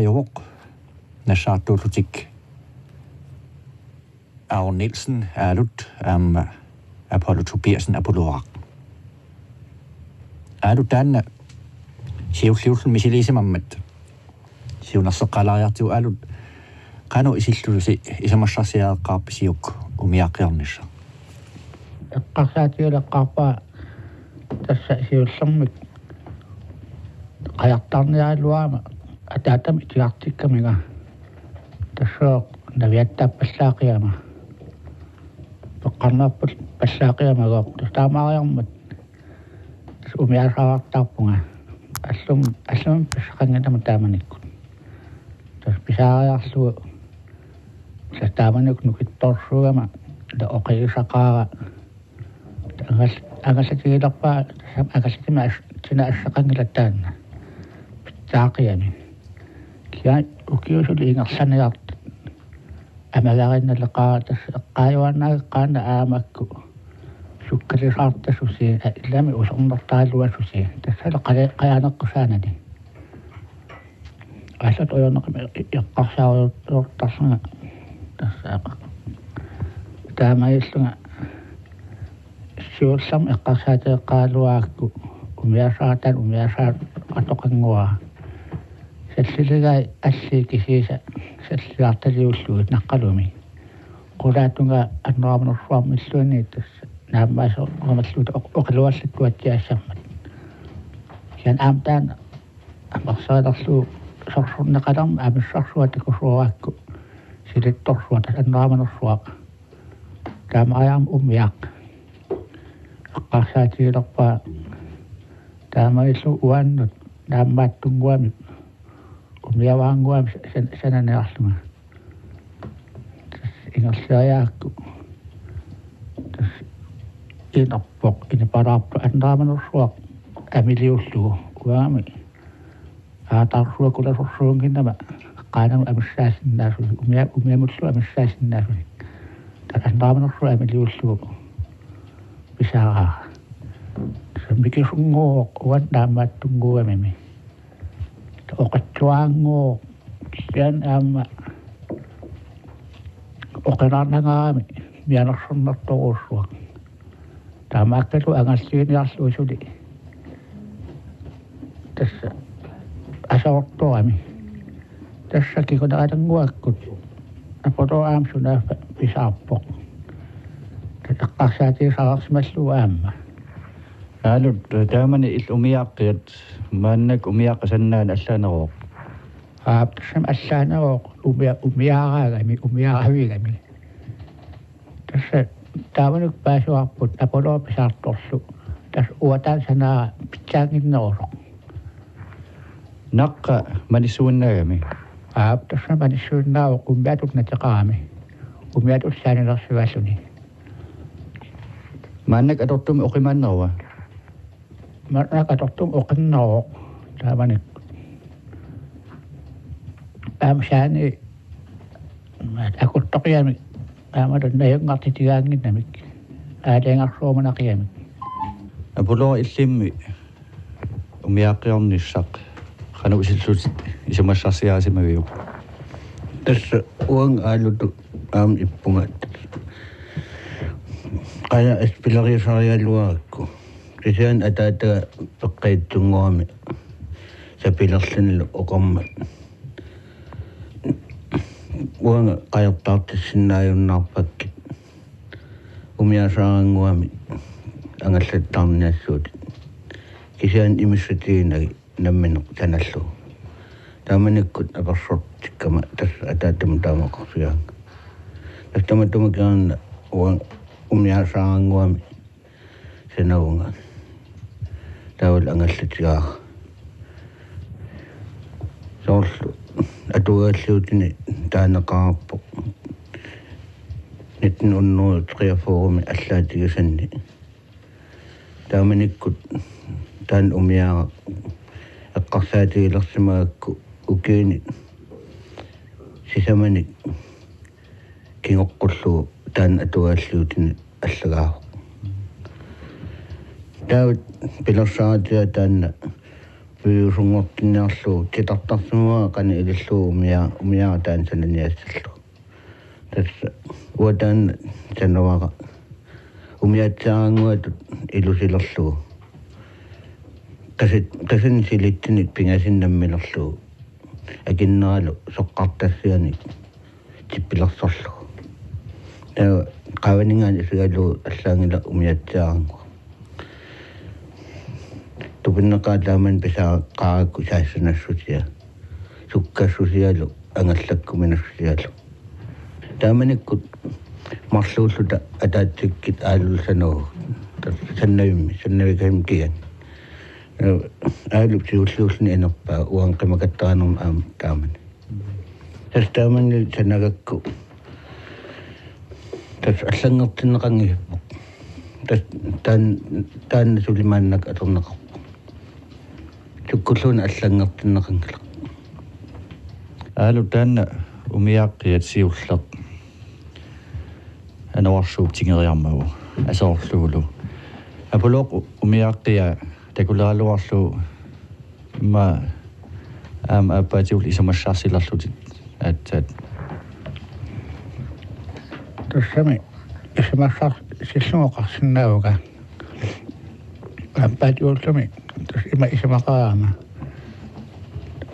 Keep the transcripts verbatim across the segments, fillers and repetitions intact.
Ajoq nassaartuullutik Aron Nielsen Aalut aamma Apollo Tobiassen Apolloraaq. Aalut taanna siulliulluni misiliisimammat siunerseqqaalaariartigu Aalut qanoq isillusi isumassarsiareqqaarpit siuk umiaaqqiornissaq? Eqqarsaatigileqqaarpara tassa siullermik qajartarniaraluarama ataatama itigartikkaminga. Tassa naviattaappallaaqigama. Peqqarnerput pallaaqigama agooq. Tassa taamaariarmat tassa umiaasaagartaarpunga. Allum, allum pissaqanngilama taamanikkut. Tassa pisaariarlugu. Tassa taamanikkut nukittoorsuugama. Tassa oqigisaqaara. Angal-, angallatigilerpara, tassami angallatima as-, tina assaqanngilaq taanna. Pitsaaqiami. Kia ukiut suli ingerlaniartut. Amagarinnaleqaara tassa eqqaajuaannaagikkama aamma makku. Sukkalisaartasusi, a, ilami usornertaraluasusi. Tassa qali-, qajaaneqqusaanani. Aallut ujornaqimmat eqqarsaatigilertarlunga tassa. Taamaalillunga siullermik eqqarsaatigeqqaaraluarakku umiasaartaan umiasaartoqannguara. Salliligai allii kisiisa salliartaliullugit Naqqalumi. Qulaatungaa anneramanersuarmilluunniit tassa naammaasoorumalluta oq-, oqiluallattuatsiaassammat. Kisianni aamma taanna amersalerlugu sorsunneqalermat amissarsuaq takusuarakku silittorsuaq tassa anneramanersuaq. Taamaajaam umiaq. Eqqarsaatigilerpara taamaalilluni uannut naammaattunnguamik umiavaannguamik san-, sananiarlunga. Tassa ingerlariarakku. Tassa inerpoq, inipalaarpoq anneramanersuaq amiliullugu. Uangami. Aataarsuaq kulasorsuunnginnama. Qaanamut amissaasinnaasunik. Umia-, umiamullu amissaasinnaasunik. Tassa anneramanersuaq amiliullugu. Pisaaraa. Tassa mikisunnguuvoq uannut naammaattunnguamimi. Oqitsuaannguuvoq kisianni aamma oqinarnangaami mianersornertorujussuaq. Taamaakkalu angalliginiarlugu suli. Tassa asoortorami. Tassa kinguneqalannguakkut. Apollo aamma sunaaffa pisaarpoq. Eqqarsaatigisaqarsimallugu aamma. Aalut, taamani illit umiaaqqiat, maannakkut umiaaqqat sananeq allaaneruvoq? Aap, tassami allaaneruvoq, umia-, umiaaraagami, umiaaravigami. Tassa taamanikkut paasivarput Apollo pisaartorlu. Tassa uanga taanna sanaara pitsaannginnerusoq. Naqqa manissuinnaagami? Aap, tassami manissuinnaavoq umiatut nateqarami. Umiatut saanilersugaalluni. Maannakkut atortumik oqimaannerua? Maannakkut atortumik oqinneruvoq taamanikkut. Aamma saani akuttoqigamik aamma najunngartitigaannginnamik aalajangersuumanaqigamik. Apollo illimmi umiaaqqiornissaq qanoq isillutit isumassarsiarisimaviuk? Tassa uanga Aalutu aamma ippunga. Qajaq pileriusarigaluarakku. Kisianni ataataga peqqitsunnguamik sapilerlunilu oqarmat. Uanga qajartaartissinnaajunnaarpakkit. Umiasaarannguamik angallattaarniassuutit. Kisianni imissutiginagit nammineq sanallugu. Taamanikkut apersortikkama tassa ataatama taama oqarfigaanga. Tassa tamatuma kingorna uanga umiasaarannguamik sanavunga. Taavalu angallatigaara. Soorlu atuagaalliutini taaneqarpoq. Nitten hundrede treogfyrre-mi allaatigisanni. Taamanikkut taanna umiaaraq eqqarsaatigilersimagakku ukiuni sisamanik kingoqqullugu taanna atuagaalliutini allagaavoq. Taava pilersaarutiga taanna Piviusunngortinniarlugu titartarsimavara qanoq ilillugu umia-, umiaara taanna sananiassallugu. Tassa uanga taanna sanavara umiatsiaannguatut ilusilerlugu. Qassit-, qassinnik silitsinnik pingasunik nammilerlugu. Akinneralu soqqartassianik tippilersorlugu. Taava qaavaninngaanniit isugalugu allaanngilaq umiatsiaannguaq. Tupinneqaaq taamani pisaqarakku saassunassusia. Sukkassusialu angallakkuminassusialu. Taamanikkut marluulluta ataatsikkut Aalullu sanaavugut. Tassa Sannavimmi, Sannavik Heimkian. Aalu siulliulluni inerpaa uanga qimakattaranerma aamma taamani. Tassa taamani sanagakku. Tassa allanngortinneqanngippoq. Tassa taan-, taanna suli maannakkut atorneqarpoq. Sukkulluunniit allanngortinneqanngilaq. Aalu taanna umiaaqqiat siulleq anorersuup tigoriarmagu aserorlugulu. Apolooq umiaaqqia takuleraluarlugu immaqa aamma aappaatigullu isumassarsilerlutit aatsaat. Tassami isumassarsillugu oqarsinnaavunga. Aappaatigullumi tassa ima isumaqaraama.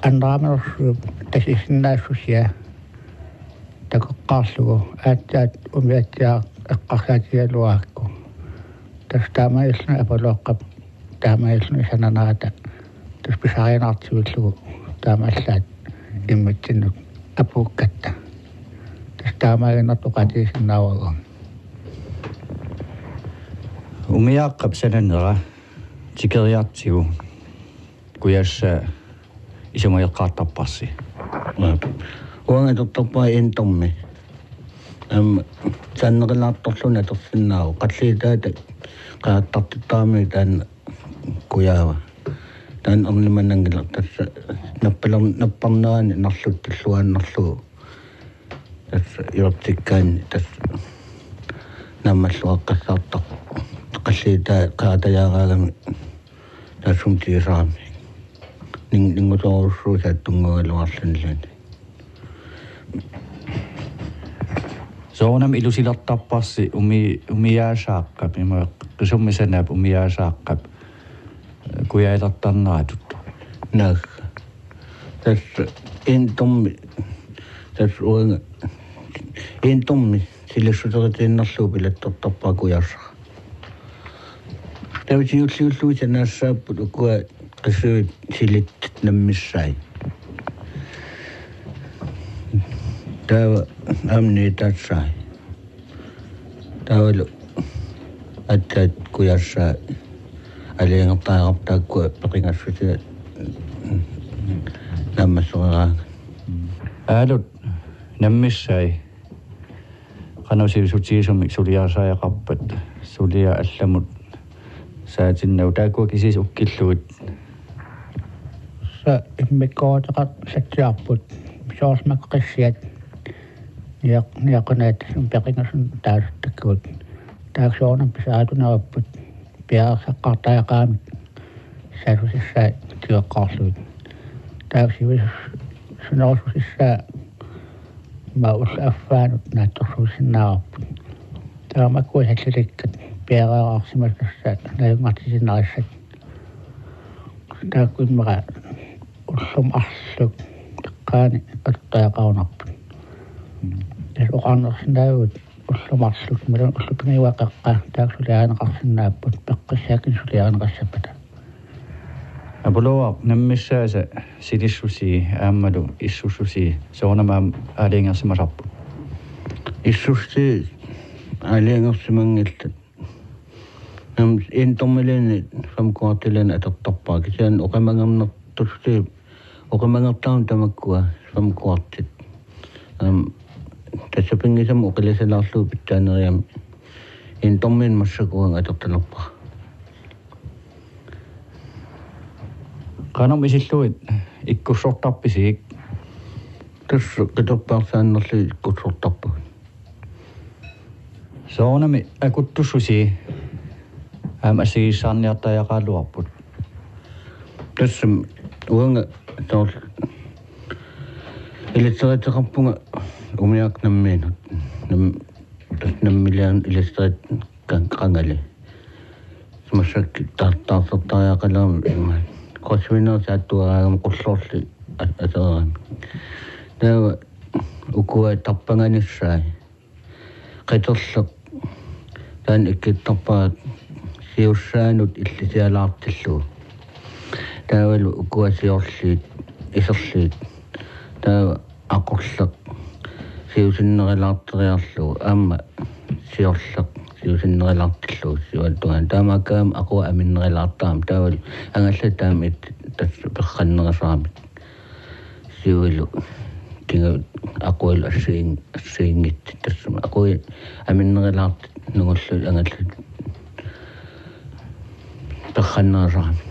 Anneramanersuup tasisinnaassusia takoqqaarlugu aatsaat umiatsiaq eqqarsaatigigaluarakku. Tassa taamaalilluni Apolooqqap taamaalilluni sananerata tassa pisarianaartivillugu taamaallaat immitsinnut apuukkatta. Tassa taamaaginnartoq oqaatigisinnaavara. Umiaaqqap sananera tikeriartigu Kujaassaa isumageqqaartarparsi. Uanga atortarpara Intormi. Aamma saanneqilaartorluunniit atorsinnaavoq. Qalliutaata qajartartittarami taanna kujaava. Taanna ernumananngilaq tassa nappaler-, napparnerani narluttulluaannarlugu. Tassa iortikkaanni tassa naammalluaqqassaartarpoq. Qalliutaa qajatajaaraagami taassuma tigisarami. Ning-, ningusoorujussuusaat tunngavigaluarluniluunniit. Soorunami ilusilertarparsi umi-, umiaasaaqqap, ima qisummi sanaap umiaasaaqqap, eh, kujaalertarneratut. Naagga. Tassa Intormi, tassa uanga Intormi silissuseritiinnarlugu pilattortarpara Kujaassaq. Taava siulliullugu sanaassaapput ukua qisuit silitsut nammissaat. Taava aamma niutaassai. Taavalu aatsaat Kujaassaa aalajangertariaqarpoq taakkua peqingassusia naammassereeraangat. Aalut nammissaat qanoq sivisutigisumik suliarisariaqarpat suliaq allamut saatinnagu taakkua kisiisa ukkillugit? Tassa immikkooruteqarsatsiarput soorlu makku qissiat niaq-, niaqunaat peqingasunut taasuttakkagut. Taakku soorunami pisariaqartunerpagut piareersaqqaartariaqaramik saassusissaat tigoqqaarlugit. Taakku sivisussunerussusissaat immaqa ulloq affaanut naatsorsuussinnaavarput. Taava makkua sallilikkat piareeraarsimassaat nalunngartitsinerissat. Taakku immaqa ullut marluk eqqaani atortariaqarunarput. Tassa oqarnersinnaavugut ullut marluk, imaluunniit ullut pingajuat qeqqa, taakku suliarineqarsinnaapput, peqqissaakkut suliarineqassappata. Apolooq, nammissaasa silissusii aammalu issussusii soorunami aamma aalajangersimasarput? Issussusii aalajangersimanngillat. Aamma Intormiluunniit fem kvartiluunniit atortarpara, kisianni oqimangernertussuup, oqimangertarami tamakkua fem kvartit. Aamma tassa pinngisamik oqilisalaarlugu pitsaaneriami Intormiunut massakkut uanga atortalerpara. Qanormi isillugit ikkussortarpisigik? Tassa qiterpaarsaannerlugit ikkussortarpugut. Soorunami akuttussusii aamma assigiissaarniartariaqaraluarput. Tassami Uanga soorlu ilitseriteqarpunga umiaq nammiinut. Nam-, tassa nammilian ilitserit kan-, qangali. Massakkut tar-, taarsertariaqalerami ima. Qosvineersaattuaraagama qulloorli a-, aserami. Taava ukua tarpanganissai. Qiterleq taanna ikkuttarpara siussaanut illisialaartillugu. Taavalu ukua siorliit, iserliit. Taava aqurleq siusinnerulaarteriarlugu, aamma siorleq siusinnerulaartillugu siuatungaan. Taamaakkaama aqua aminnerulaartarami. Taavalu angallat taama it-, tassa perrannerusarami. Siuilu kinga aqualu assiin-, assiinngitsut tassami. Aqui aminnerulaartut nungullutik angallat perrannerusarami.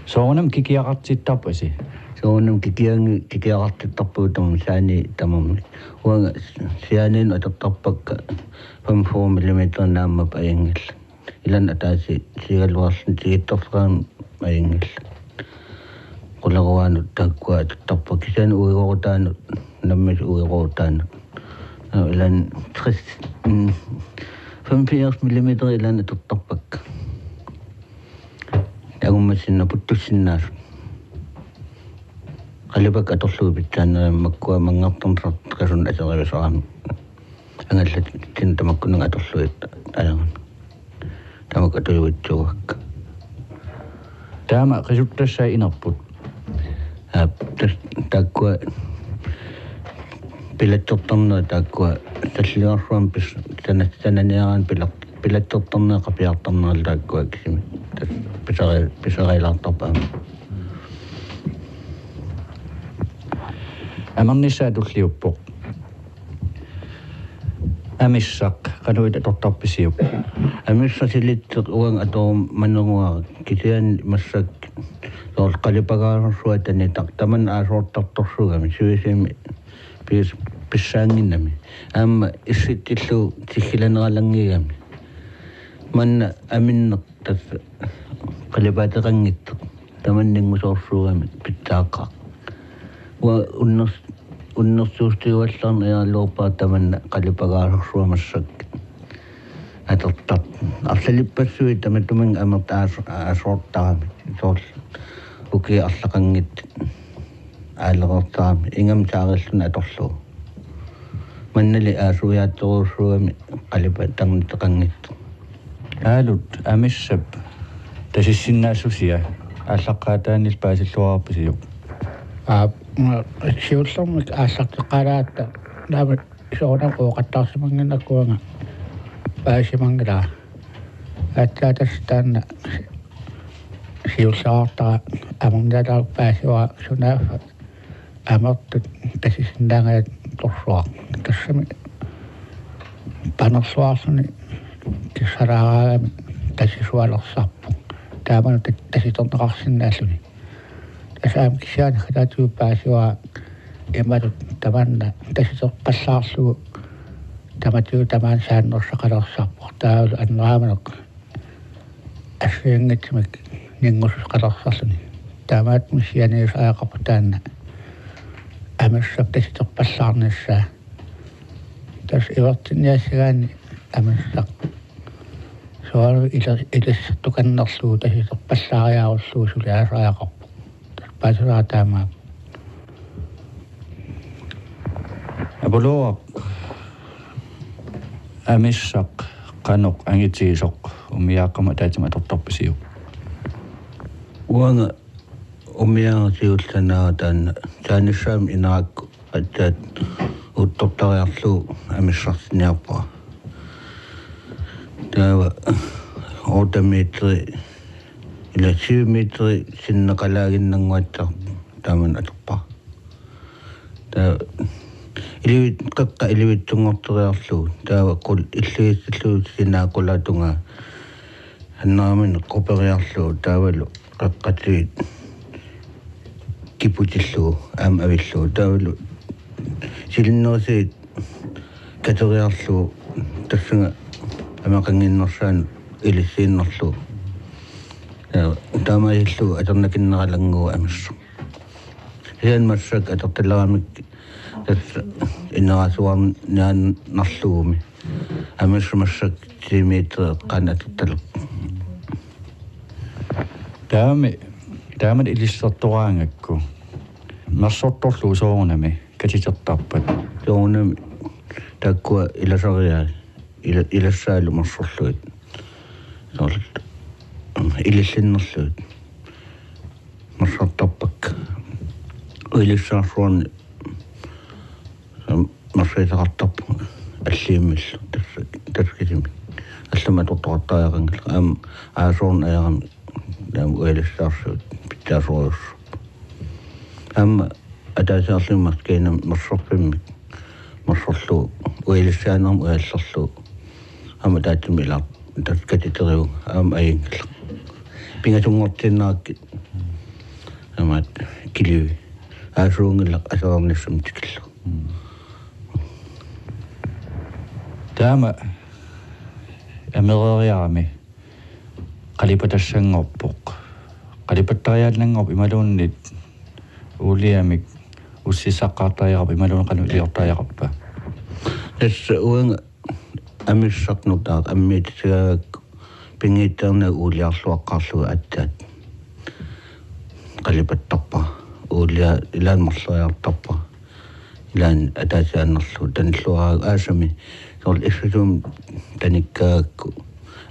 Soorunami kikiaqartittarpasi? Soorunami kikiangi-, kikiaqartittarpugut tamarmik siaani tamarmik. Uanga siaaniinnut atortarpakka femogfyrre millimeter naammapput ajunngillat. Ilaanni ataaseq sigaluarluni tigittorfeqarami ajunngillat. Qularuaanut taakkua atortarpakka. Kisianni uigoorutaanut, nammineq uigoorutaanut. Ilaanni tres, mm, femogfirs millimeter ilaanni atortarpakka. Angummassinnaasut, puttussinnaasut. Qalipakka atorlugit pitsaannermik makkua manngertarneqartut qasunneq aserivisarami. Angallatit tamakkununnga atorlugit ajorami. Tamakku atujuitsuuakka. Taama qisuttassai inerput. Aap, tas-, taakkua pilattortarnerat taakkua talliorsuarmi pis-, sana-, sananiaraanni pilar-, pilattortarnerat qapiartarneralu taakkua kisimik. Tassa pisari-, pisarilaartarput aamma. Amernissaa tulliuppoq. Amissaq, qanoq atortarpisiuk? Amissaq silitseq uanga atorumaneruara, kisianni massakkut soorlu qalipagaarersua tanitaq tamanna aasoortartorsuugami, sivisimi pis-, pissaannginnami. Aamma issitsillugu tiggilaneralanngiigami. Manna aminneq tassa qalipaateqanngitsoq. Tamanna inngusoorsuugami pitsaaqqaq. Uanga unners-, unnersuussutigivallaarneq ajoraluarpara tamanna qalipagaarersua massakkut atortartoq. Arlalippassuit tamatuminnga amertat aas-, aasoortaramik. Soorlu ukiut arlaqanngitsut aalereertarami. Ingammik saarilluni atorlugu. Mannali aasuiaatsorujussuugami qalipaateqanngitsoq. Aalut, amissap tasissinnaassusia aallaqqaataanilu paasilluarpisiuk? Aa, mm, siullermik aallarteqqaalaaratta naamik soorunami ooqattaarsimannginnakku uanga paasimanngilara. Aatsaat tassa taanna siulliartara amernialaarpassuara sunaaffa amertut tasisinnaangajatorsuaq. Tassami panerluarluni kissalaaraangami tasisualersarpoq. Taamani ta-, tasitorneqarsinnaalluni. Tassa aamma kisianni qitaatigut paasivara imatut tamanna tasiterpallaarlugu tamatigut tamaani saannersaqalersarpoq. Taavalu anneraamanaq assigiinngitsumik ninngusussaqalersarluni. Taamaattumik sianiusariaqarpoq taanna amissap tasiterpallaarnissaa. Tassa ivertinniassagaanni amissaq soorlu ili-, ilissertukannerlugu tasiterpallaariarullugu suliassariaqarpoq. Tassa paasivaat taamaappoq. Apuluaq, amissaq qanoq angitigisoq umiaaqqamut ataatsimut atortarpisiuk? Uanga umiaaraq siullernaaq taanna saanissaamik inerakku aatsaat uuttortariarlugu amissartinniarpara. Taava otte meteri ila syv meteri sinneqalaaginnannguatsiaq taamani atorpara. Taava ilivit-, qeqqa ilivitsunngorteriarlugu. Taava qul-, illugissallugu sinaa qulaatungaa. Annermini quperiarlugu. Taavalu qeqqatigut kiputillugu aamma avillugu. Taavalu silinnerisigut kateriarlugu. Tassunga ameqannginnersaanut ilissiinnarlugu. Taamaalillugu atornakinneralannguuvoq amersoq. Kisianni massakkut atortaleramik tassa inerasuarniaannarlugumi. Amersoq massakkut ti meter eqqaani atortalerpoq. Taama, taama ilissertoraangakku. Mersortorlugu soorunami katitertarpat. Soorunami taakkua ilasariaat, ila-, ilassaalu mersorlugit. Soorlu ilillinnerlugit. Mersortarpakka. Ilissaarsuarni mersorisaqartarpunga alliimmillu tassa, tassa kisimi. Allamik atortoqartariaqanngilaq. Aamma aasoorneq ajorami taama uilissaarsuit pitsaasorujussuupput. Aamma ataasiarluni maskiinami mersorfimmik. Mersorlugu uilissaanermik ujallerlugu. Aamma ataatsimik ilaa tassa katiteriuvunga aamma ajunngilaq. Pingasunngortiinnarakkit aamma kilivi. Aasuunngilaq aserornissamut tikillugu. Taama amereeriarami qalipatassanngorpoq. Qalipattariaannanngorpoq imaluunniit uuliamik ussissaqqaartariaqarpa imaluunniit qanoq iliortariaqarpa? Tassa uanga amissaq nutaaq ammiutisagaangakku pinngitsoornagu uuliarluaqqaarlugu aatsaat. Qalipattarpara. Uulia ilaanni marloriartarpara. Ilaanni ataasiaannarlugu tanilluaraagu aasami. Soorlu issisum tanikkaagakku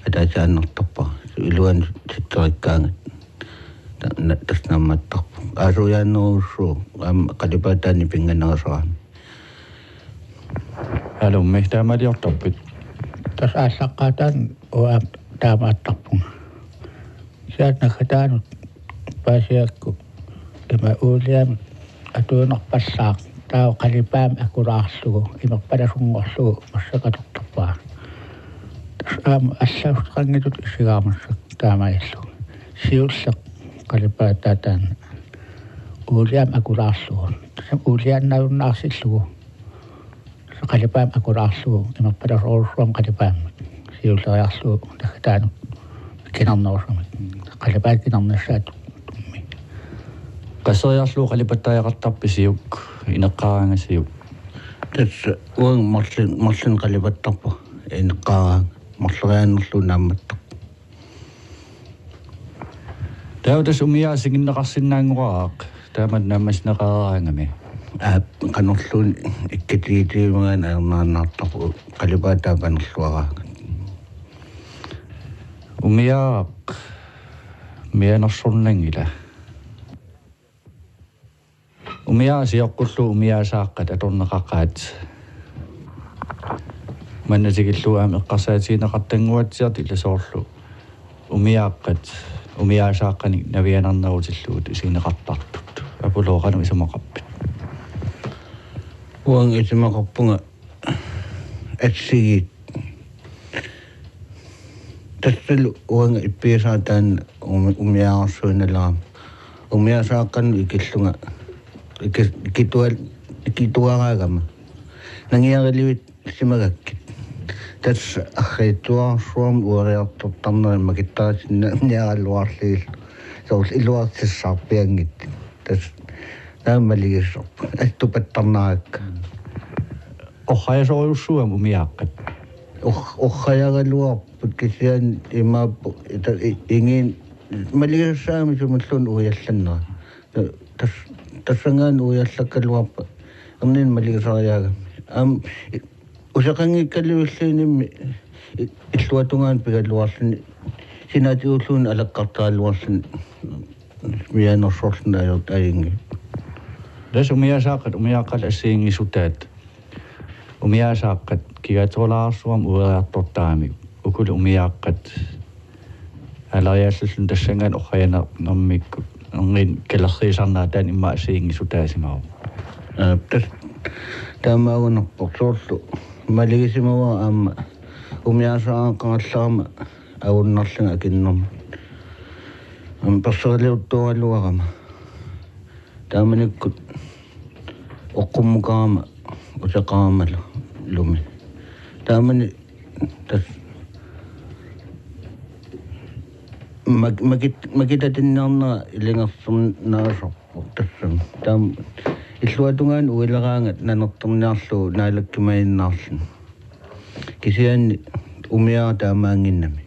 ataasiaannartarpara. Iluani sitserikkaangat. Ta-, na-, tassa naammattarpoq. Aasuujaannerujussuuvoq. Aamma qalipaataani pinganerisarami. Alummi taamaaliortarpit? Tassa aallaqqaataani uanga taamaattarpunga. Kisianni naggataanut paasigakku ima uuliamik atuinerpallaaq taava qalipaammik akulaarlugu imerpalasunngorlugu massakkut atortarpara. Tassa aamma allaffeqanngitsutut isigaara massakkut taamaalilluni. Siulleq qalipaataani uuliamik akulaarlugu. Tassa uuliaannarunnaarsillugu. Qalipaammik akulaarlugu imerpalasorujussuarmik qalipaammik. Siulleriarlugu naggataanut kinarnerusumik. Qalipaat kinarnissaat tummi. Qaseriarlugu qalipattariaqartarpisiuk, ineqqaaraangasiuk? Tassa uanga marlin-, marlunnik qalipattarpara, ineqqaaraanga, marloriaannarlugu naammattarpoq. Taava tassa umiaq singinneqarsinnaanngoraraq, taama naammassineqareeraangami. Aap, qanorluunniit ikkatigitigimagaan ajornaannaartarpoq, qalipaataa panerluaraangat. Umiaq mianersornanngila. Umiaq sioqqullugu umiaasaaqqat atorneqaqaat. Manna tikillugu aamma eqqarsaatigineqartannguatsiartut ila soorlu umiaaqqat umiaasaaqqanik navianarnerutillugit isigineqartartut. Apollo, qanoq isumaqarpit? Uanga isumaqarpunga assigiit. Tassalu uanga ippigisara taanna umi-, umiaarsuinalerama. Umiaasaaqqanut ikillunga. Iki-, ikitual-, ikituaraagama. Nangiarilivitsimagakkit. Tassa arriitsuararsuarmik ueriartortarnerit makittarisinnaaniaraluarlugillu. Soorlu iluarsissaarpianngitsut. Tassa taama maligisoq. Attupattarnarakka. Orrajasorujussuugamik umiaaqqat? Or-, orrajaraluarput kisianni imaappoq ita-, i-, ingiin maligisassaagami sumulluunniit uiallannera. Ta-, tas-, tassanngaanniit uiallakkaluarpat erniinnaq maligisariaagamik. Aamma i-, useqanngikkaluilluunniimmi i-, illuatungaanut pigaluarluni sinaatigulluunniit alakkartaraluarluni mianersorluni ajortut ajunngillat. Tassa umiaasaaqqat umiaaqqat assigiinngisutaat. Umiaasaaqqat kigaaterulaarsuarmik ueriartortaramik. Ukulu umiaaqqat aalariallulluni tassanngaanniit orrajanermikkut. Erniinnaq kalerriisarnerat taanna immaqa assigiinngisutaasimavoq. Aa, tassa taamaagunarpoq soorlu maligisimavara aamma umiaasaaqqaarallarama agunnarlunga akinnermut. Aamma perseriliuttuaraluarama. Taamanikkut oqqummukarama useqaramalu lumi. Taamani tassa Mak- makit- makitatinniarnera ilungersunnaasarpoq tassami. Taama illuatungaanut uileraangat nanertorniarlugu naalakkimaginnaarluni. Kisianni umiaq taamaannginnami.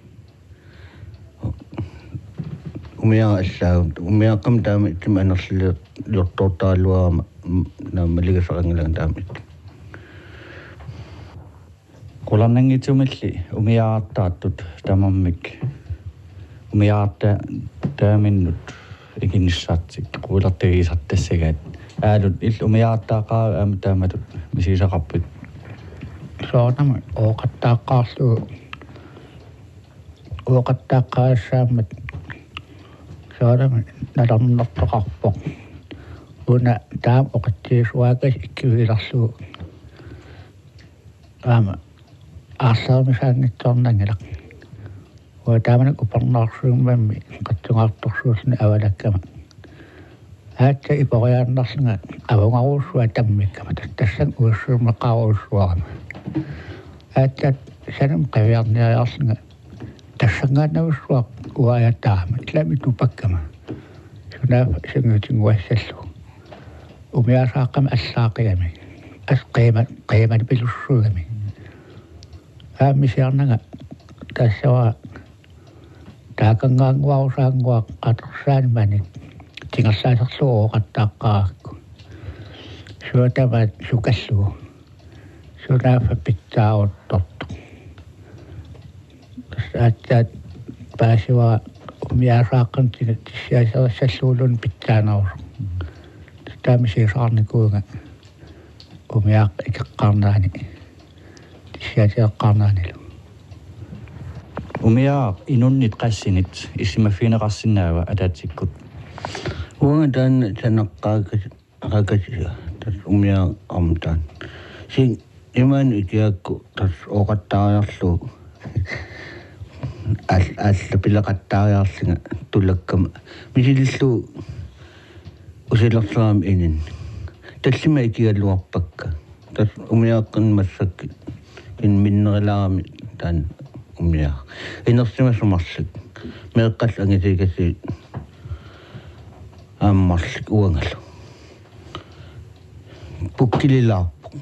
Umiaq allaagut. Umiaaqqamik taama ittumik anerliliortoortaraluarama, mm, naammaligissaqanngilanga taama ittumik. Qularnanngitsumilli umiaartaartut tamarmik umiaarta- taaminnut ikinissartik qulartagisartassagaat. Aalut, illit umiaartaaqaravit aamma taamatut misigisaqarpit? Soorunami ooqattaaqqaarlugu, ooqattaaqqarissaammat soorunami nalorninneqarpoq. Una taama oqatsiisuaakasik ikkuvigilerlugu aamma aarlermisaanngitsoornanngilaq. Uanga taamanikkut upernaarsuummammi qatsungaartorsuulluni avalakkama. Aatsaat iporiaannarlunga avungarujussuaq tammikkama, tas- tassani uissuumeqarujussuarama. Aatsaat sanamik qiviarniariarlunga tassanngaannarujussuaq uanga taama ilami tupakkama. Sunaaffa sungiutinnguassallugu. Umiaasaaqqamik allaaqigami. Assut qiima-, qiimanipilussuugami. Aamma misiarnanga tassa uanga taakanngaannguarusaannguaq atorsaani maani tingerlaaserlugu ooqattaaqqaarakku. Suut tamaat sukallugu. Sunaaffa pitsaaruttortoq. Tassa aatsaat paasivara umiaasaaqqamik tissiaserissalluguluunniit pitsaanerusoq. Taama misigisaqarnikuuvunga umiaaqqap ikeqqaarnerani, tissiateqqaarneranilu. Umiaaq inunnit qassinit issimaffigineqarsinnaava ataatsikkut? Uanga taanna sanaqqaakas-, qaakasiga, tassa umiaaq aamma taanna. Kisianni imaanngilaq ikiaakku tassa ooqattaariarlugu. Aal-, aallapileqattaariarlunga tulakkama. Misilillugu usilersorama ininni. Tallimat ikigaluarpakka. Tassa umiaaqqat massakkut inuup minnerulaarami taanna umiaaq. Inersimasoq marluk. Meeqqallu angisuukasiit aamma marluk uangalu. Pukkililaarpoq.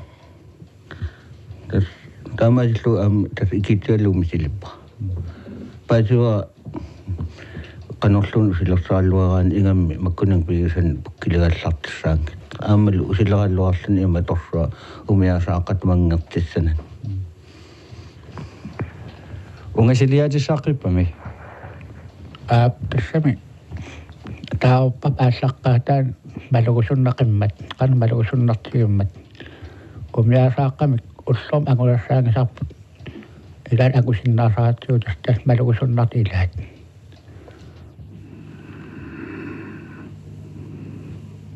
Tassa taamaasillugu aamma tassa ikitigalugu misilippara. Paasivara qanorluunniit usilersaraluaraanni ingammik makkunani pigisani pukkiligallartussaanngilaq. Aammalu usileraluarluni imatorsuaq umiaasaaqqat manngertissanani. Ungasiliaatissaqqippami? Aap, tassami. Taava aallaqqaataani malugusunnaqimmat, qanoq malugusunnartigimmat. Umiaasaaqqamik ullormut angulassaanngisarput. Ilaat angusinnaasaratsigu tassa, tassa malugusunnartut ilaat.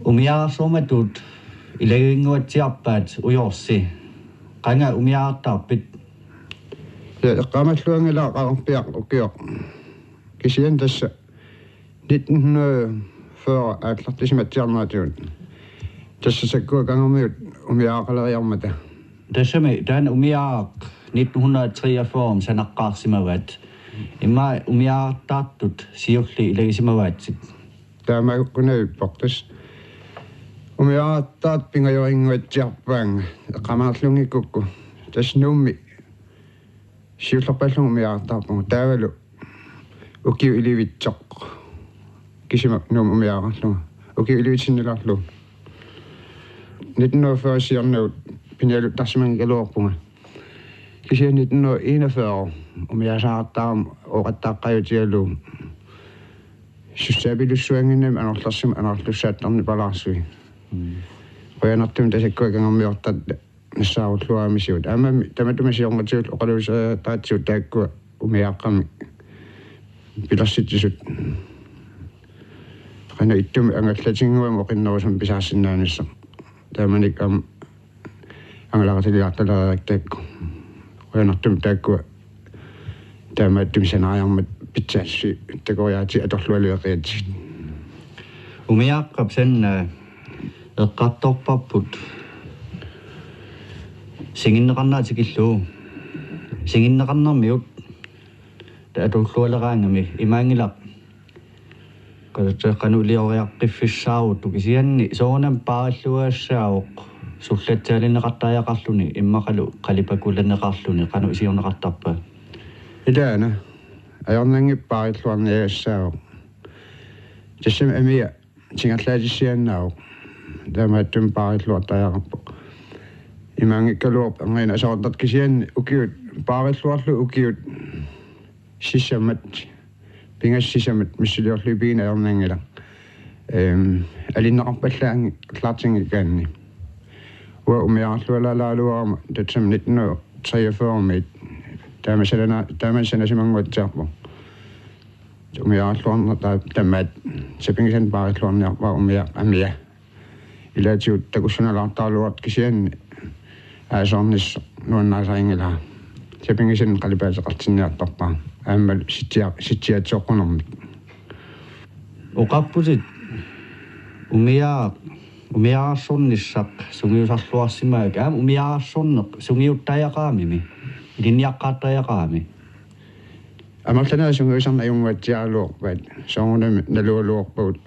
Umiaarsuumatut ilagiinnguatsiarpaat ujoorsi. Qanga umiaartaarpit? Ja, eqqaamalluanngilaq Qanorpiaq ukioq. Kisianni tassa nitten hundrede fyrre aallartisimatsiarneratigut. Tassa Takuakkangermiut umiaaqaleriarmata. Tassami taanna umiaaq nitten hundrede treogfyrre sanaqqaarsimavaat. Immaqa umiaartaartut siulliit ilagisimavaatsit. Taamaakkunnaviippoq tassa. Umiaartaartut pingajorinnguatsiarpaannga eqqaamanerlunngikkukku. Tassa Nuummi siullerpaallunga umiaartaarpunga. Taavalu ukiut ilivitsoq kisima Nuummi umiaaqarlunga. Ukiut ilivitsinnilaarlugu. Nitten hundrede fyrre siornagut pinialuttarsimanngikkaluarpunga. Kisianni nitten hundrede enogfyrre umiaasaartaarama ooqattaaqqaajutigalugu. Sussaapilussuannginnami anorlersumik anorlussaattarnipalaarsui. Mm. Qujanartumik Takuakkangermiortartut nassaarulluaramisigut. Aammami tamatuma siornatigut oqaluuseriataatigut taakkua umiaaqqamik pilersitsisut. Qanoq ittumik angallatinnguamik oqinnerusumik pisaarsinnaanissaq. Taamanikkut aamma angalaqatigilaartalereerakku taakku. Qujanartumik taakkua taamaattumik sanariarmat pitsaassuseq takoriaaseq atorlualueqiatsigit. Umiaaqqap Sanna eqqartorparput singinneqarnera tikillugu. Singinneqarnermiut taava tullualeraangami imaanngilaq Palatseqqanu ilioriaqqiffissaaruttoq kisianni soorunami paarilluagassaavoq sullatsaalinneqartariaqarluni immaqalu qalipakulaneqarluni qanoq isiorneqartarpa? Ilaana ajornanngippat paarilluarniagassaavoq. Tassami amia tingerlaatissiaannaavoq. Taamaattumik paarilluartariaqarpoq. Imaanngikkaluarpoq angiina aserortartut kisianni ukiut paarilluarlugu ukiut sisamat, pingasut sisamat missiliorlugit pigineq ajornanngilaq. Ehm, alinneqarpallaanngilaq aallartinngikkaanni. Uanga umiarlualaalaaraluarama tassami nitten hundrede treogfyrre-miit taama sanana-, taama sanasimannguatsiarpoq. Umiarluarneq taa-, tamaat sapinngisannik paarilluarniarpara umiaq amia. Ilaatigut takussunalaartaraluartoq kisianni aasornissoq nuannarisarinngilara. Sapinngisannik qalipaateqartinniartarpara. Aammalu sitsia-, sitsiaatsoqqunermik. Oqarputit umiaa-, umiaarsornissaq sungiusarluarsimaak aamma umiaarsorneq sungiuttariaqaramimi, ilinniaqqaartariaqarami. Amerlanerit sungiusarneq ajunnguatsiaraluarpaat, soorunami nalugaluarpagut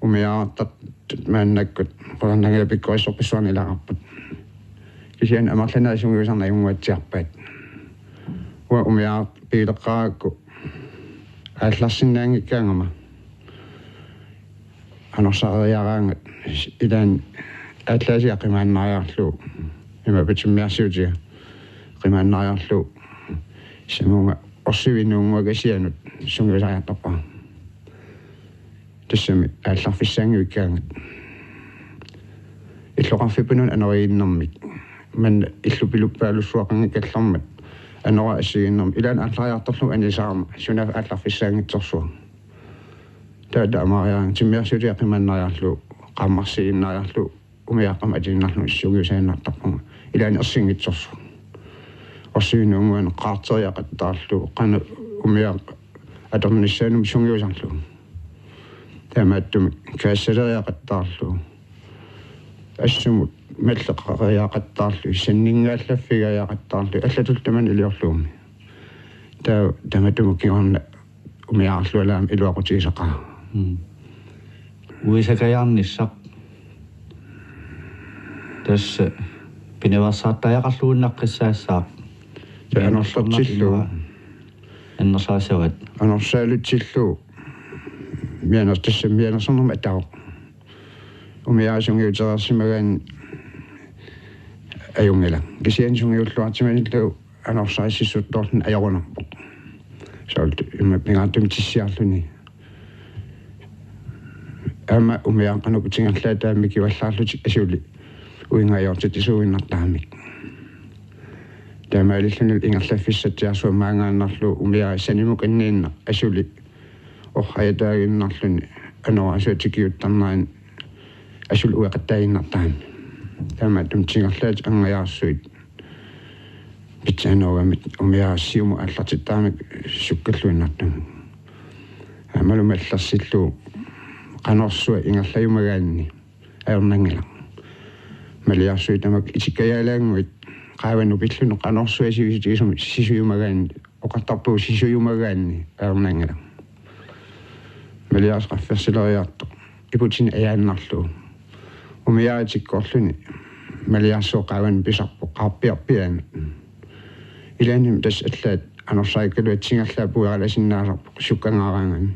umiaartartut maannakkut qularnanngilaq pikkorissorpassuarnik ilaqarput. Kisianni amerlanerit sungiusarneq ajunnguatsiarpaat. Uanga umiaarpileqqaarakku aallarsinnaanngikkaangama anorsaariaraangat ilaanni aallaasiga qimaannariarlugu ima patimmiarsiutiga qimaannariarlugu samunga orsuinuunnguakasianut sungiusariartarpara. Tassami aallarfissaanngivikkaangat. Illoqarfippunut anoriinnermik. Manna illupiluppaalussuaqanngikkallarmat. Anora assigiinnermik. Ilaanni aallariartorlugu anisaama. Sunaaffa aallarfissaanngitsorsuaq. Taava taamaariarlunga timmiarsiutiga qimaannariarlugu, qaammarsiinnariarlugu, umiaaqqamik atiinnarlunga sungiusaannartarpunga. Ilaanni ersinngitsorsuaq. Orsuinuunnguanik qaarteriaqattaarlugu, qanoq umiaq atornissaanut sungiusarlugu. Taamaattumik kaassaleriaqattaarlugu. Assumut malleqariaqattaarlugu, sanninngaallaffigeriaqattaarlugu, allatullu tamanna iliorlugumi. Taava tamatuma kingorna umiaarlualaamik iluaqutigisaqaara. Mm. Uisakajaarnissaq. Tassa pinaveersaartariaqarluinnaqqissaassaaq. Tassa anorlertillugu. Annersaassavat. Anorsaalutsillugu. Mianer-, tassa mianersornermut atavoq. Umiaasut sungiutereersimagaanni ajunngilaq. Kisianni sungiulluartimanillu anorsaasissuttorluni ajorunarpoq. Soorlu ima pingaartumik tissiarluni. Aamma umiaaqqanut tingerlaataamik kivallaarlutik asuli uingajoortitsisuuinnartaramik. Taamaalilluni ingerlaffissatsiarsuarmaangaannarlu umiaasut sanimut anniinnaq asuli orhajataaginnarluni anorasua tikiuttarnerani asuli ueqattaaginnartarami. Taamaattumik tingerlaat angajaarsuit pitsaanerugamik umiaasut siumut aallartittaramik sukkalluinnartumik. Aammalu mallersillugu qanorsuaq ingerlajumagaanni ajornanngilaq. Maliarsuit tamakku itikkajaalaannguit qaavanut pilluni qanorsuaq sivisutigisumik sisujumagaanni oqartarpugut sisujumagaanni ajornanngilaq. Maliarsuaq qaffersileriartoq iputinik ajaannarlugu. Umiaatikkorluni maliarsuaq qaavanut pisarpoq qaarpiarpiaanut. Ilaanni tassa allaat anorsaarikkaluartut tingerlaat puiaralasinnaasarput sukkangaaraangami.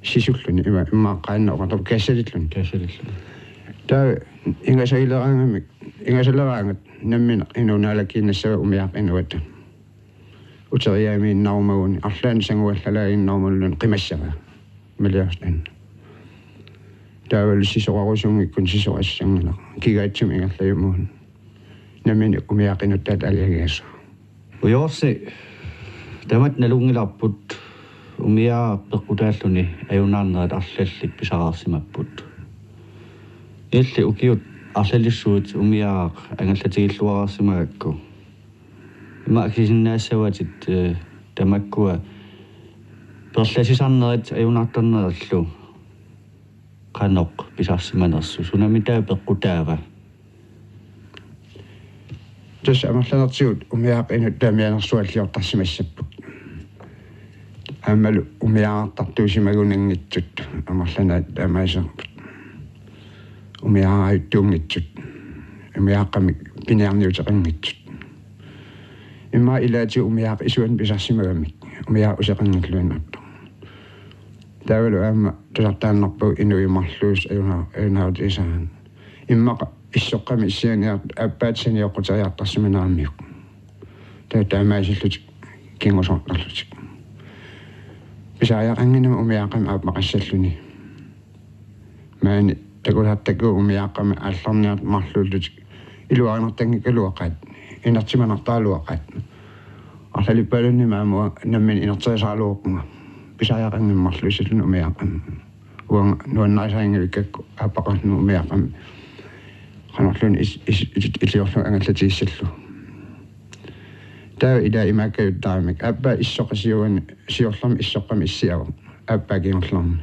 Sisulluni ima immaaqqaanna oqartarpoq kaassalilluni. Kaassalilluni. Taava ingasaileraangamik, ingasaleraangat nammineq inuup naalakkiinnassavaa umiaaqqap inuata. Uteriaamiinnarumaguni arlaannik sanguallalaaginnarumalluni qimassavaa. Maliarsuaq taanna. Taavalu sisorarusunngikkuni sisorassanngilara. Kigaatsumik ingerlajumaguni. Nammineq umiaaqqap inuttaata aliagigassaq. Ujoorsi tamatta nalunngilarput umiaaq peqqutaalluni ajunaarnerit arlallit pisaqarsimapput. Illit ukiut arlalissuit umiaaq angallatigilluarsimagakku. Ima akisinnaassavatit, eh, tamakkua perlasisarnerit ajunaartarnerillu qanoq pisarsimanersut sunamitaava peqqutaava? Tassa amerlanertigut umiaaqqap inuttaata mianersualliortarsimassapput. Aammalu umiaartartuusimagunanngitsut amerlanaat taamaaserput. Umiaarajuttuunngitsut. Umiaaqqamik piniarniuteqanngitsut. Immaqa ilaatigut umiaaq isuani pisarsimagamik. Umiaaq useqanngilluinnartoq. Taavalu aamma tusartaannarpagut inuit marluusut ajuna-, ajunaarutigisaraanni. Immaqa issoqqamik issianiartut aappaat sanioqquteriartarsimaneramiuk. Taava taamaasillutik kingusortarlutik. Pisariaqannginnami umiaaqqamik aappaqassalluni. Maani takusartakkagut umiaaqqamik aallarniartut marluullutik iluarinertanngikkaluaqaat, inertimanartaraluaqaat. Arlalippaaluunniit aamma uanga nammineq inerterisaraluarpunga. Pisariaqanngimmat marluussalluni umiaaqqamik. Uanga nuannarisarinngilakka aappaqarluni umiaaqqamik. Qanorluunniit is-, is-, is-, iliorlugu angallatigissallugu. Taava ilaa imaakkajuttaramik. Aappaa issoqqasiugani siorlermi issoqqamik issiavoq. Aappaa kingullermi.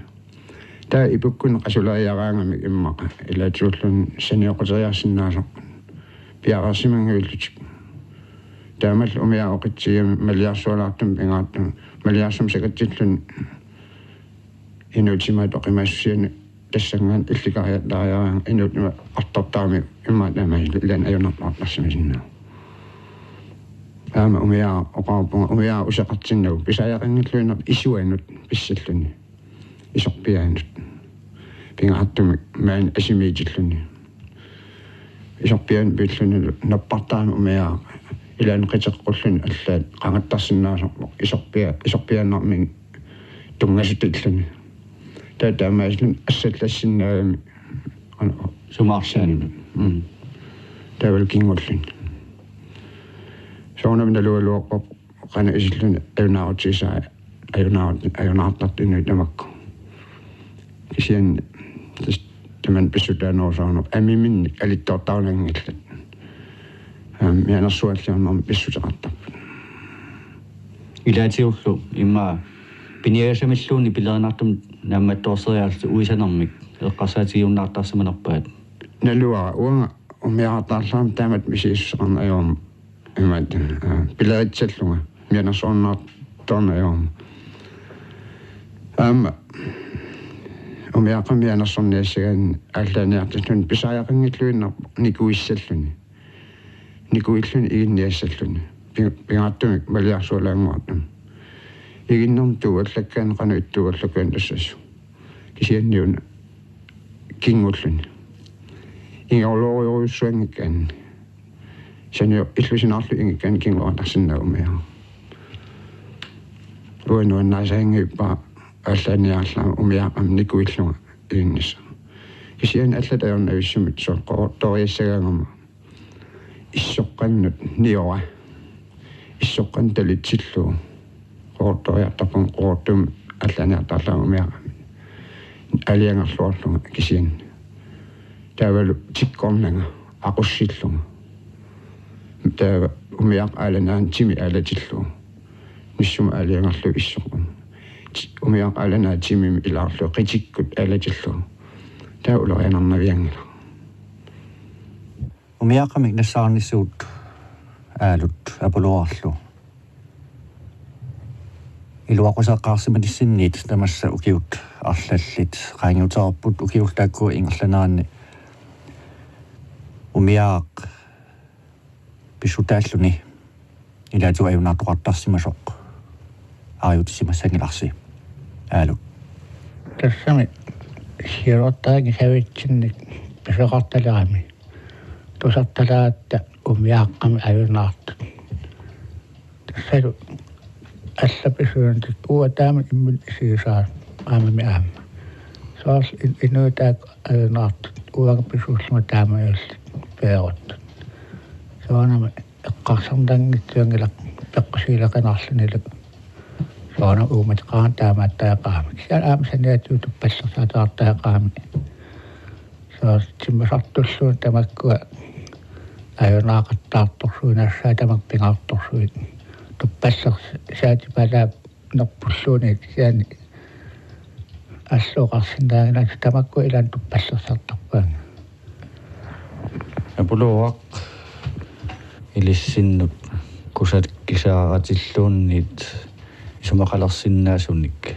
Taava ipukkuni qasuleriaraangamik immaqa. Ilaatigut ulluni sanioqquteriarsinnaasoq. Piareersimanngillutik. Taamalu umiaat oqitsigami maliarsualaartumik pingaartumik. Maliarsumik sakatsilluni inuup timaata oqimaassusiani tassanngaanniit illikariattariaraangat inuup ima artortarami immaqa taamaasillutik ilaanni ajunartarsimasinnaavoq. Aamma umiaaq oqarpunga umiaaq useqartinnagu pisariaqanngilluinnarpoq isuanut pissalluni. Isorpiaanut. Pingaartumik maani asimiitilluni. Isorpiaanut pilluni nappartarami umiaaq ilaanni qiteqqulluni allaat qangattarsinnaasarpoq isorpia-, isorpiaannarmini tunngasutilluni. Taava taamaasillutik assallassinnaagami. Sumaarsaanut. Mm. Taavalu kingulluni. Soorunami nalugaluarparput qanoq isilluni ajunaarutigisaa ajunaar-, ajunaartartut inuit tamakku. Kisianni tassa tamanna pissutaanerusoorneq amiminnik alittoortarunanngillat. Aamma mianersualliornermik pissuteqartarput. Ilaatigullu immaqa piniagasamilluunniit pilerinartumik naammattoorseriarlutik uisanermik eqqarsaatigiunnaartarsimanerpaat. Naluara uanga umiaartaarlarama taamatut misigissuseqarneq ajorama imaattoq, aa, pileritsallunga mianersorunnaartorneq ajorama. Aamma umiaaqqamik mianersorniassagaanni aallaaniartilluni pisariaqanngilluinnarpoq nikuissalluni. Nikuilluni iginniassalluni. Pi-, pingaartumik maliarsualaannguartumik. Iginnermik tuuallakkaanni qanoq ittuuallakkaanni tassaassaaq. Kisianni una kingulluni. Ingerloorujorujussuanngikkaanni. Sanioq illusinnarlu ingikkaanni kinguartarsinnaavugut umiaaq. Uanga nuannarisarinngilara aallaaniarlunga umiaaqqamik nikuillunga iginnissaq. Kisianni allat ajornavissumik soorlu qooqortooriassagaangama. Issoqqannut niora. Issoqqannut talitsillugu. Qooqortooriartarpunga qooqortumik aallaaniartarlunga umiaaqqamik. Aalajangerluarlunga kisianni. Taavalu tikkornanga aqussillunga. Taava umiaaq aalanaana timi aalatillugu. Nissuma aalajangerlugu issoqqamma. Ti-, umiaaq aalanaa timimi ilaarlugu qitikkut aalatillugu. Taava ulorianarnavianngilaq. Umiaaqqamik nassaarnissut Aalut Apuluarlu iluaquseqqaarsimanissinniit tamassa ukiut arlallit qaangiutereerput ukiullu taakku ingerlaneranni umiaaq pissutaalluni ilaatigut ajunaartoqartarsimasoq aajutisimassanngilarsi Aalut. Tassami siorartaangi savitsinnik pisoqartalerami tusartalaaratta umiaaqqamik ajunaartut. Tassalu allapisuuntik uanga taama imminut isigisara aamami aamma. Soorlu in-, inuit taakku ajunaartut uanga pisuullunga taamaalillutik peeruttut. Soorunami eqqarsarnanngitsuanngilaq peqqusiileqinarlunilu. Soorunami uummateqarami taamaattariaqarami. Kisianni aamma saniatigut tuppallersaataqartariaqarami. Soorlu timmisartulluunniit tamakkua ajunaaqattaartorsuinassaat tamakku pingaartorsuit. Tuppallersaatipalaap nerpulluunniit kisianni alloqarsinnaanngilaq tamakkua ilaanni tuppallersartarpaannga. Apuluaq ilissinnut kusakkisaratilluunniit isumaqalersinnaasunik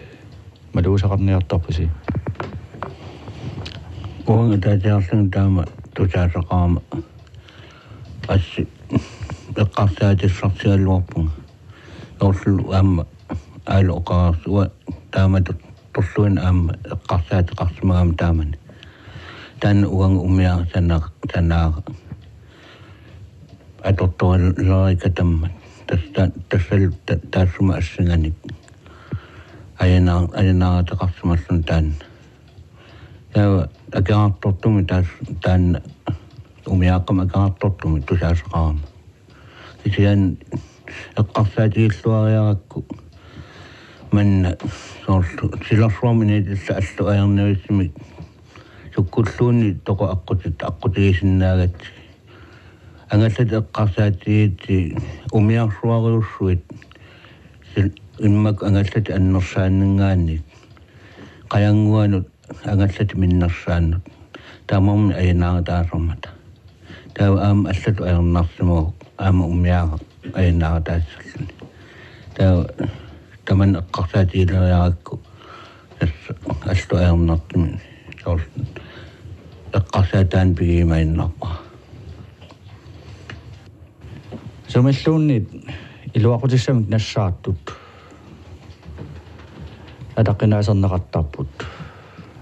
malugisaqarniartarpisi? Uanga ataasiarlunga taama tusaasaqarama assi eqqarsaatissarsigaluarpunga. Soorlu aamma aaloqaarsuua taama torluin aamma eqqarsaateqarsimagama taamani. Taanna uanga umiaasana sanaara atortorileriga tammat. Tassa tassalu taassuma assinganik ajanaar ajanaartaqarsimallun taanna. Taava akerartortumik taas taanna umiaaqqamik akerartortumik tusaasaqarama. Kisianni eqqarsaatigilluariarakku manna soorlu silarsuarmi inatilla allu ajornavissumik sukkulluunniit toqu aqqutit aqqutigisinnaagatsigu. Angallat eqqarsaatigigatsigu umiarsuarujussuit immaqa angallat annersaanninngaanniit qajannguanut angallat minnersaannut tamarmik ajanaarutaasarmata. Taava aamma allatut ajornarsimavoq aamma umiaaraq ajanaarutaasarluni. Taava tamanna eqqarsaatigileriarakku tassa allatut ajornartumik soorlu eqqarsaataannik pigiimaannarpara. Sumilluunniit iluaqutissamik nassaartut ataqqinaaserneqartarput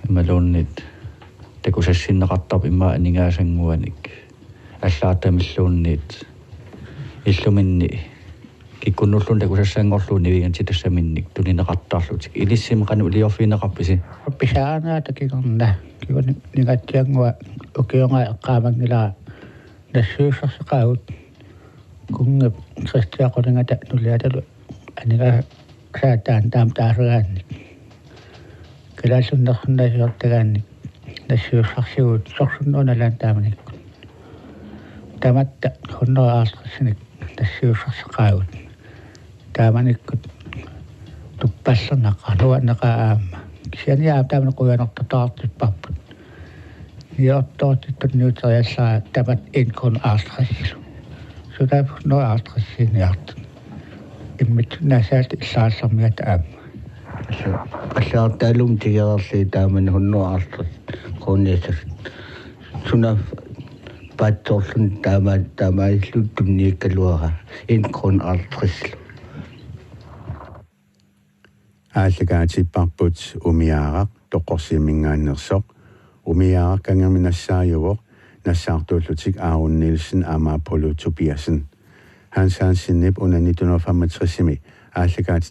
imaluunniit takusassinneqartarput immaqa aningaasannguanik allaattamilluunniit illuminni kikkunnulluunniit takusassanngorlugu nivigigatsigu tassaminnik tunineqartarlutik. Ilissimi qanoq iliorfigineqarpisi? Pisaanerata kingorna kingorna ningatsiannguaq ukioqaaq eqqaamanngilara nassiusserseqaagut. Kunngip tristia qulingata nuliatalu aningaasaataannik taama taasagaannik. Kalaallit Nunaanni siortagaannik nassiussarsivugut sorsunneruna nalaani taamanikkut. Tamatta hundrede og halvtredsinik nassiussarseqaagut. Taamanikkut tuppallernaqaaq, nuanneqaaq aamma. Kisianni aamma taamani qujanartortaqartipparput. Niortoortitut niuteriallaat tamatta en krone halvtredsilu. Sulaap hundrede og halvtredsiniartut. Imminnut nassaat illarallarmiata aamma. Allagartaalumi tigereerlugit taamani hundrede og halvtreds kroniassasoq. Sunaaffa paatsoorluni taama taamaalillugu tunniukkaluarpara en krone halvtredsilu. Aallakaatipparput umiaaraq Toqqorsiumingaanneersoq. Umiaaraq Kangermi nassaajuvoq, nassaartuullutik Aaron Nielsen aamma Apollo Tobiassen. Hans Hansenip una nitten hundrede og femogtresimi aallakaat